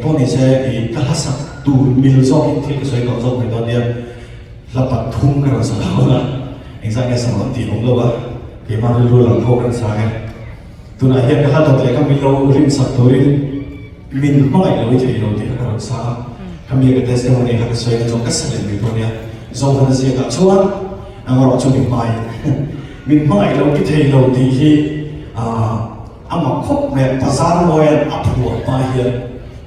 Pawh ni se i ka hla sak tur mil zawkin thil ka sawi tawh zawk mai dawn nia, hla pathum ka rawn sa dawn a, engzah nge sa rawn tih awm lo a, keimah rilru lang pawh kan sang e. Tunah hian ka hla dawt leh ka min lo rin sak turin min hmangaih lo i thei lo tih kha ka rawn sa a, ka mi ka testimony kha ka sawi na chuan ka sa leh mai dawn nia, Zohana ziakah chuan engawrh chu min hmai min hmangaih lo i thei lo tih hi aah. A mak khawp mai a, Bazar Mawia'n a phuah hma hian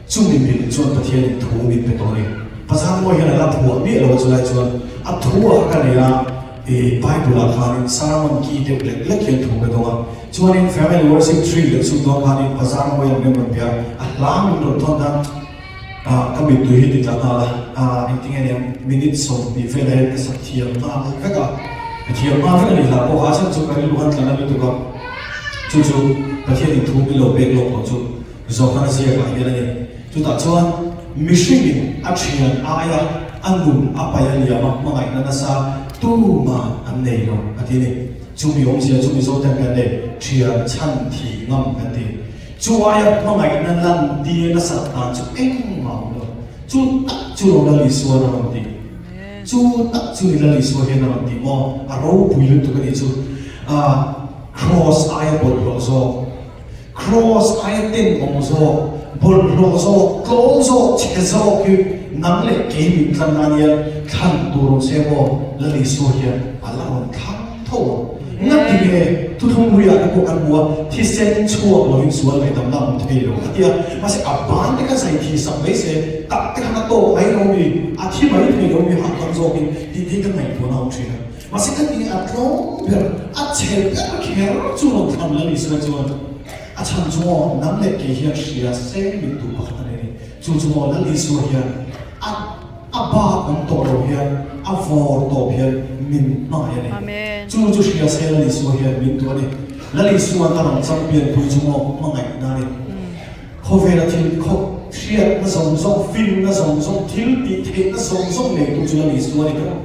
chumi mil chuan Pathianin thu min pe tawh a ni. Bazar Mawi hian a la phuah miah lo a chulai chuan a thu a ka nei a, ih Bible ah khanin sermon ki deuh lek lek hian thu ka dawng a. Chuanin Family Worship Tree leh chhuk dawn khanin Bazar Mawia'n min rawn bia a, a hla min rawn thawn khan ah ka mittui hi ti tla nghal a, ah engtinge niang minute 20 velah hian ka sak thiam nghal vek a, ka thiam nghal vek a ni hla pawh kha a chhan chu ka rilru khan tla na lutuk a. Chu chu Pathianin thu min lo pek lawk tawh chu Johana ziakah hian a ni. Chutah chuan mihringin a thian aia a nun a pai a liam a, hmangaihna nasa tuman an nei lo a ti a ni. Chumi awmzia chu Mizo ten kan nei, thian chhan thi ngam kan ti. Chu aia hmangaihna lan tir nasat dan chu engmah a awm lo. Chu tak chu lo Lal Isua a rawn ti. Chu tak chu ni Lal Isua hian a rawn ti maw? A ropui lutuk a nih chu. A Kraws aia bawlhhlawh zawk, Kraws aia tenawm zawk, bawlhhlawh zawk, tlawm zawk, chhe zawk hi nang leh kei min tlan nan hian thlan tur awm se maw? Lal Isua hian a la rawn thlang tho ang. Ngati nge thuthlung hluiah te pawh kan hmu a, thisen chhuak lovin sual ngaihdamna a awm thei lo a ti a, mahse a ban te kha zai thi sak mai se, tak te khan a tawk mai lo mi, a thi mai thei lo mi hahdam zawkin tih te hi ka ngaihtuahna a awm thin a. Mahse ka tih a tlawm ber, a chhe ber kher chu rawn thlan Lal Isua chuan a chhan chu maw nang leh kei hian hria se min duh pakhat a nei a ni. Chu chu maw Lal Isua hian a a bak awm tawh lo hian a vawr tawp hian min hmangaih a ni. Chu chu hria se Lal Isua hian min duh a ni. Lal Isua'n a rawn champion pui chu maw hmangaihna a ni. Khawvela thil khawp hriatna zawng zawng, finna zawng zawng, thil tih theihna zawng zawng neitu chu Lal Isua a ni ber.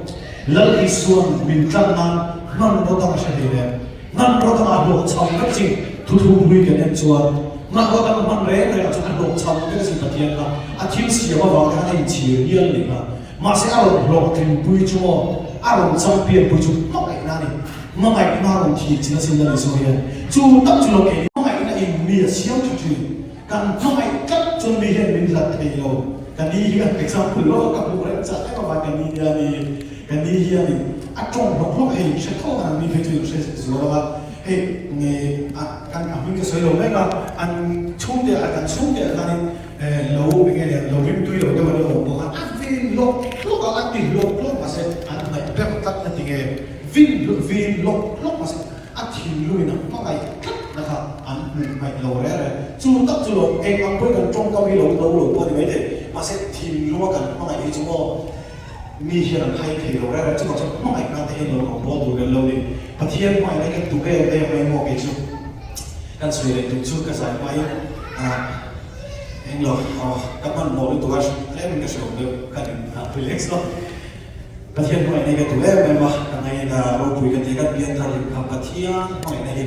Lal Isua'n min tlan nan hmanraw dang a hre hlei nen, hmanraw dangah hlawhchham vek chi thuthlung hlui kan en chuan hmanraw dang hman reng rengah chuan a hlawhchham vek a sin Pathian kha a thil siam avang te khan a inchhir hial a nih kha. Mahse a rawn hlawhtlinpui chu maw, a rawn champion pui chu hmangaihna a ni. Hmangaihna rawn thih chin asin Lal Isua hian chu tak chu lo kei hmangaihna in mi a siam tha thin. Kan hmangaih tlat chuan mi hian min hlat thei lo. Ka ni hi kan example lawk a ka hmuh reng chah em avang ka ni hian i ka ni hian in a tawng hlawk hlawk hei hre tho ang mi phei chu in hre zual ang a hei nge a kan a hming ka sawi lo mek a an chhungte ah kan chhungte ah khanin lo enge lo rimtui lo deuh an lo awm bawk a a vin hlawk hlawk a a ti hlawk hlawk mahse an hnaih ber tlat na ti nge vin vin hlawk hlawk mahse a thinlungin a hmangaih tlat na kha an hmuh hmaih lo reng reng. Chu tak chu lo eng ang pawhin kan tawngkam hi lo lo lo pawh a ni maithei, mahse thinlunga kan hmangaih hi chu maw mi hian an hai thei lo reng reng. Chuvang chuan hmangaih nan te hian lo rawn bawl tur kan lo ni. Pathian hmangaihna hi kan duh em em mai maw kei chu kan sawi leh duh chu ka zai hmain ah eng lo aw ka hmanhmawh lutuk a tlemin ka hre awm deuh ka nin relax lo. Pathian hmangaihna hi ka duh em em a, ka ngaihna ropui ka ti a, kan pian thar hlim kha Pathian hmangaihna hi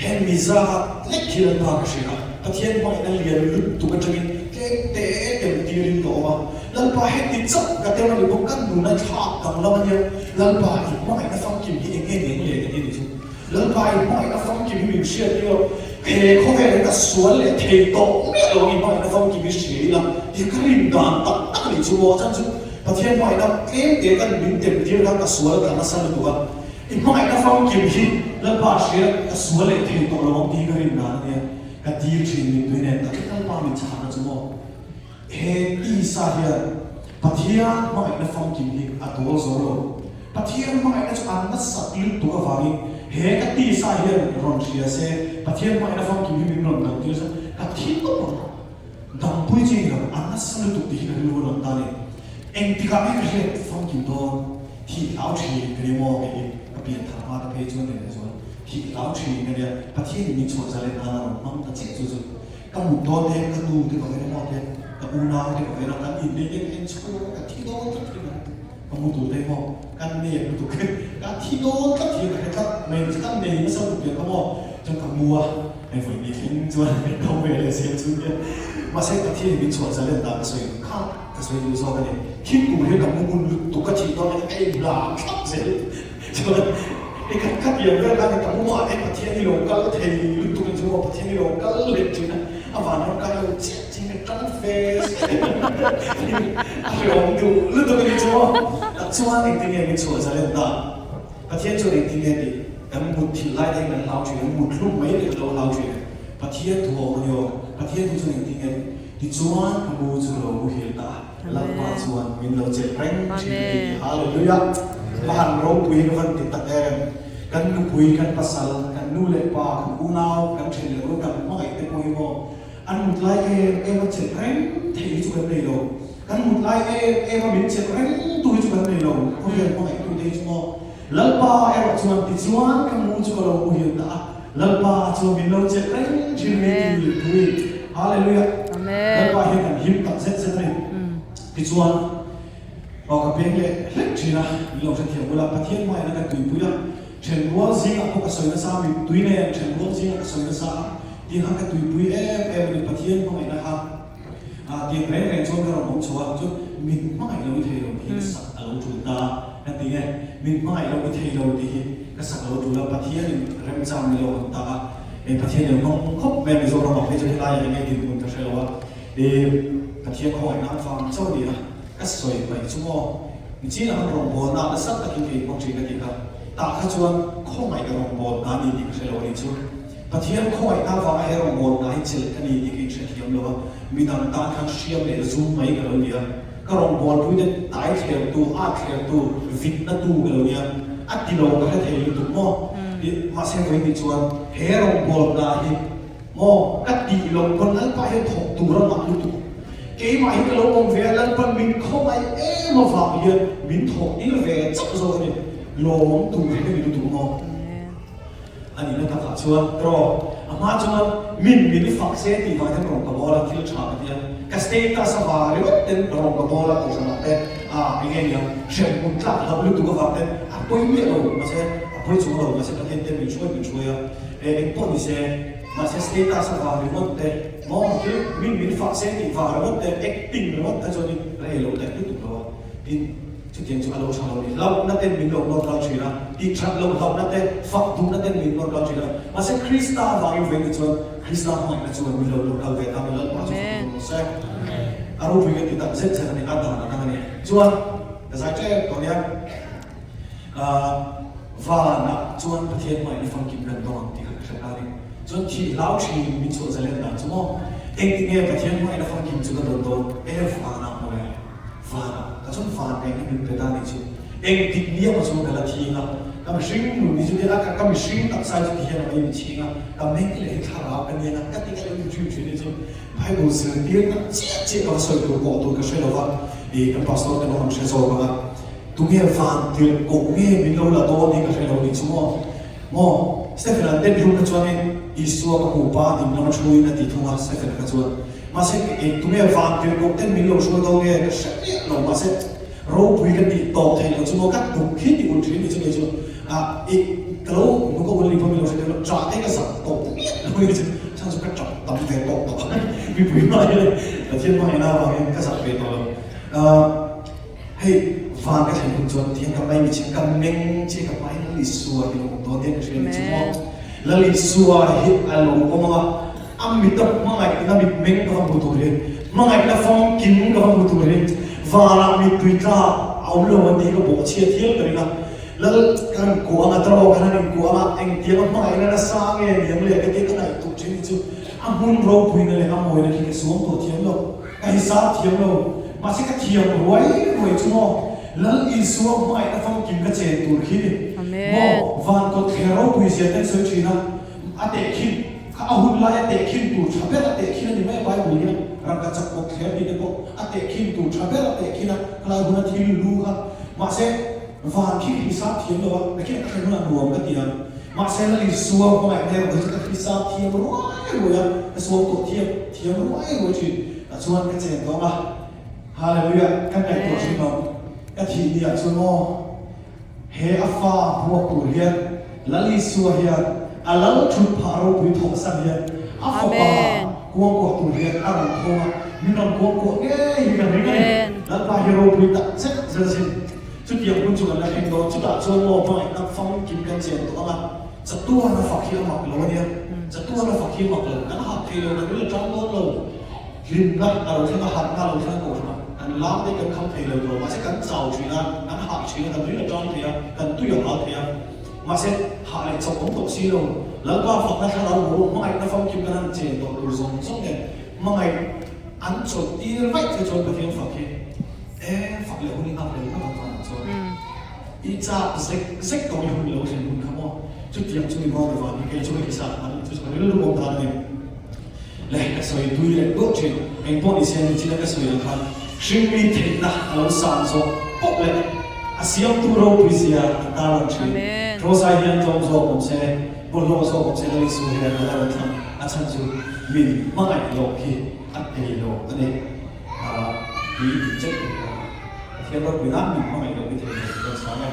heng mi zat lek hi Lalpa ka hria a, Pathian hmangaihna lian lutuk atangin tlem te tem tirin ka awm a, Lalpa heti chauh ka tem a ni bawk, kan nuna thlak danglam a nia, Lalpa i hmangaihna famkim hi eng nge ni ang le ka ti a ni chu. Lalpa i hmangaihna famkim hi min hriat tir lo, he khawvel hi ka sual leh thei tawh miah lo ang i hmangaihna famkim hi hria ila tih ka rin dan tak tak a nih chu maw a chan chu Pathian hmangaihna tlem te kan min tem tir khan ka sual ka nasa lutuk a, i hmangaihna famkim hi Lalpa hria ka sual leh thei tawh lo ang tih hi ka rin dan a nia, ka dil thin mittui nen tak hi Lalpa min chhana chu maw. He tisa hian Pathian hmangaihna famkim hi a dawl zo lo. Pathian hmangaihna chu an nasat lutuk avangin he ka tisa hian rawn hria se, Pathian hmangaihna famkim hi min rawn dawn tir se, ka thi tawp ang. Dampui chi ni lo, a nasa lutuk tih hi ka rilru a lang ta a ni. Engtikah nge ka hriat famkim dawn? Thih hlau thin ka nia maw kei hi ka pian thar hma te phei chuan leh zual thih hlau thin ka nia. Pathianin min chhuah zalen nan a rawn hmang ta chiah chu chu. Ka mut dawn te, ka nu te ka vena maw te, ka unau te ka vena, kan inneih te ka en chho a, ka thi dawn tlat hi ka hre ka mu tur te maw, kan nei ang lutuk hi, ka thi dawn tlat hi ka hre tlat mai ni chu, kan nei nasa lutuk pian kha maw, chuan ka mu a, hei vawi ni thleng chuan ka dam ve leh zel chu nia. Mahse Pathian in min chhuah zalen dan ka sawi kha ka sawi duh zawk a ni. Thil tur hi ka mu ngun lutuk ka thih dawn hian ka inhla thlap zel. Chuan i khat khat lian vel khan ka mu a, e Pathian i lo kal thei lutuk ang chu maw, Pathian i lo kal leh thin a, a van ram kai lo chiah chiah in ka tan fe a hreawm duh lutuk a ni chu maw. Tak chuan engtin nge min chhuah zalen ta? Pathian chuan engtin nge tih kan mut thilh lai te hi kan hlau thin a, mut hlum mai leh kan lo hlau thin. Pathian thu a awm a ni aw, Pathian thu chuan engtin nge tih? Tichuan ka mu chu ka lo muhil ta a. Lalpa chuan min lo chelh reng thin a ni tih Hallelujah! Ka han ropui ka van ti tak em! Kan nupui, kan pasal, kan nu leh pa, kan unau, kan then leh rual, kan hmangaih te pawh hi maw an mut lai em em a chelh reng theih hi chu kan nei lo. Kan mut lai em em a min chelh reng tu hi chu kan nei lo. Khawvel hmangaih tu te hi chu maw Lalpa erawh chuan tichuan ka mu chu ka lo muhil ta a, Lalpa chuan min lo chelh reng thin a ni tih thu i Hallelujah! Lalpa hian kan him tak zet zet a ni. Tichuan aw ka peng leh hlek thin a, min lo hrethiam bula Pathian hmaina ka tuipui a, thenrual zingah pawh ka sawi nasa a, mittui nen thenrual zingah ka sawi nasa a, tiang khan ka tuipui em em a ni Pathian hmangaihna kha. Ah tiang reng reng chuan ka rawn awm chho a, chuan min hmangaih lo i thei lo tih hi ka sak a lo tul ta a, ka ti nge, min hmangaih lo i thei lo tih hi ka sak a lo tul a, Pathianin remchang min lo hawn ta a, e Pathian lo hmang khawp mai a, Mizoram ah phei chuan helai ah enge dinhmun ka hre lo a, e Pathian khawngaihna a vang chauh a ni a, ka sawi mai chu maw, nichin ah khan rawngbawlna ah nasa takin ka inhmang thin ka tih kha, tah kha chuan khawngaih rawngbawlna a ni tih ka hre lo a ni chu. Pathian khawngaihna avanga he rawngbawlna hi chelh ka ni tih ka inhrethiam lo a, midang tan khan hriam leh zum mai ka lo ni a, ka rawngbawlpui te tai thlertu, at thlertu, vitna tu ka lo ni a, a ti lo ka hre thei lutuk maw? Mahse vawi ni chuan he rawngbawlna hi maw ka tih loh pawn Lalpa hian thawk tur a ngah lutuk. Keimah hi ka lo awm ve a, Lalpan min khawngaih em avang hian min thawk tir ve chauh zawk a ni, lawmawm tur hi ka ni lutuk maw? A nihna takah chuan erawh a hma chuan min min fak se tih vang hian rawn ka bawl a, thil tha ka ti a, ka status avang ringawt ten rawn ka bawl a kohhranah te ah eng nge niang hremhmun tlak hlauh lutuk avang ten a pawi miah lo mahse a pawi chung lo mahse Pathian ten min hruai min hruai a e eng pawh ni se mahse status avang ringawt te maw thil min min fak se tih vang ringawt te acting ringawt kha chuanin rei lo daih lutuk lo a tin Chutiang chu a lo tha lo ni. Hlauhna ten min lo nawr kal thin a, tih that loh hlauhna te, fak duhna ten min nawr kal thin a. Mahse Krista avangin vei ni chuan Krista hmangaihna chuan min lo nawr kal ve ta ni. Lalpa chu fak duh rawh se. A ropui ka ti tak zet zet a ni, a dan a dang a ni. Chuan ka zai ṭep tawh nia, vanah chuan Pathian hmangaihna famkim kan dawng ang tih kha ka hre ta a ni. Chuan thih hlau thin min chhuah zalen dan chu maw, engtinge Pathian hmangaihna famkim chu ka dawn dawn? E vanah mawle. Vanah ka chuan van ngaihna min pe ta nih chu engtik ni emaw chuan ka la thing a, ka mihring nun hi chu ti a, ka mihring taksa hi chu ti hian a mai mi chhing a, ka meng leh hi thlarau ka nia ka ti ka lo in dream thin hi chu Bible zirtirna chiah chiah ka va sawi tur pawh tur ka hre lo va, ih kan pastor te pawh an hre zawk ang a, tunge van tirh koh nge min lo la dawn hi ka hre lo nih chu maw, maw Stephen an den hlum kha chuanin Isua ka hmu pa ding lama thu in a ti thung a Stephen kha chuan. Mahse, eng tunge van tirhkoh ten min lo hruai dawn nge ka hre miah lo. Mahse, ropui ka tih tawp theih loh chu maw ka tuk khi ti ul thin ni chu kei chu ah i ka lo hmu ka ul ni pawh min lo hre thei lo. Ṭah te ka zak tawp miah lo ni chu chhan chu ka ṭap tam ve tawp tawh a mipui hmah hian Pathian hmangaihna avangin ka zak ve tawh lo. Ah hei van ka thlen hun chuan tihian ka mai michhing ka meng che ka hmai Lal Isua hi lo awm dawn hian ka hria ni chu maw. Lal Isua hi a lo awm ang a. A mit a hmangaihna mitmeng ka va hmu tur hi, hmangaihna famkim ka va hmu tur hi, vanah mittui tlak a awm lo an tih hi ka bawhchhiat hial ka ring a. Lal kan kuang a, taraw khan an inkuang a, engtiang a hmangaihna nasa nge niang le ka tia ka ngaihtuah thin hi chu a hmun ropuina leh a mawina khi ka suam tawh thiam lo, ka hisap thiam lo. Mahse ka thiam ruai ruai chu maw Lal Isua hmangaihna famkim ka chen tur khi ni maw van kawtthler ropui zia te an sawi thin a, a tehkhin. Kha a hun laia tehkhin tur tha ber a tehkhin a ni mai a, Bible hian rangka chak bawk thler tih te pawh a tehkhin tur tha ber a tehkhin a, khalai huna thil lu kha. Mahse, van khi ka hisap thiam lo a, nakhin ka thlen hunah nuam ka ti ang. Mahse, Lal Isua hmangaihna erawh hi chu ka hisap thiam ruai ruai a, ka suam tawh thiam thiam ruai ruai thin. Tah chuan ka chen tawng a, Hallelujah, ka ngaihtuah thin lo, ka thih ni ah chuan maw. He a fa hmuak tur hian Lal Isua hian a lal thut phah ropui thawhsan hian a fapa Amen. Kuangkuah tur hian a rawn thawng a, min rawn kuangkuah ngei hi kan ring a ni. Lalpa hi ropui tak zet zet asin. Chutiang hun chu kan la thleng dawn. Chutah chuan maw hmangaihna famkim kan chen tawh ang a, chatuana fak hi a mak lo a nia. Chatuana fak hi a mak lo. Kan hak thei lo, kan ril a tang dawn lo. Hlimna a lo thleng a, harhna a lo thleng a kohhran a, kan lam te kan kham thei lo tawh. Mahse kan chau thin a, kan hah thin a, kan ril a tang thei a, kan tui a hal thei a. Mahse, hah leh chauh awm tawh si lo. Lalpa fakna thlarau boruak hmangaihna famkim kan han chen tawh tur zawng zawng nen hmangaih an chawlh tir vaih che chuan Pathian fak hi e fak leh hun i nghak leh ngawt ang vanah chuan i chak zek zek tawh i hun lo thlen hun kha maw chutiang chu mi maw ni van hi kei chu heti sa an chu ka rilru awm dan a ni. Le ka sawi tui leh duah thin engpawh ni se nichina ka sawi ang khan hringmi theihna a lo san zawk pawh leh a siamtu ropui zia an tarlang thin. Kross-ai hian tlawm zawk awm se, bawlhhlawh zawk awm se Lal Isu hian a la rawn thlang a chhan chu min hmangaih loh khi a thei lo a ni. Tui in chet thei lo. Pathian ropui nan min hmangaih loh hi thei lo tih kan chhang e.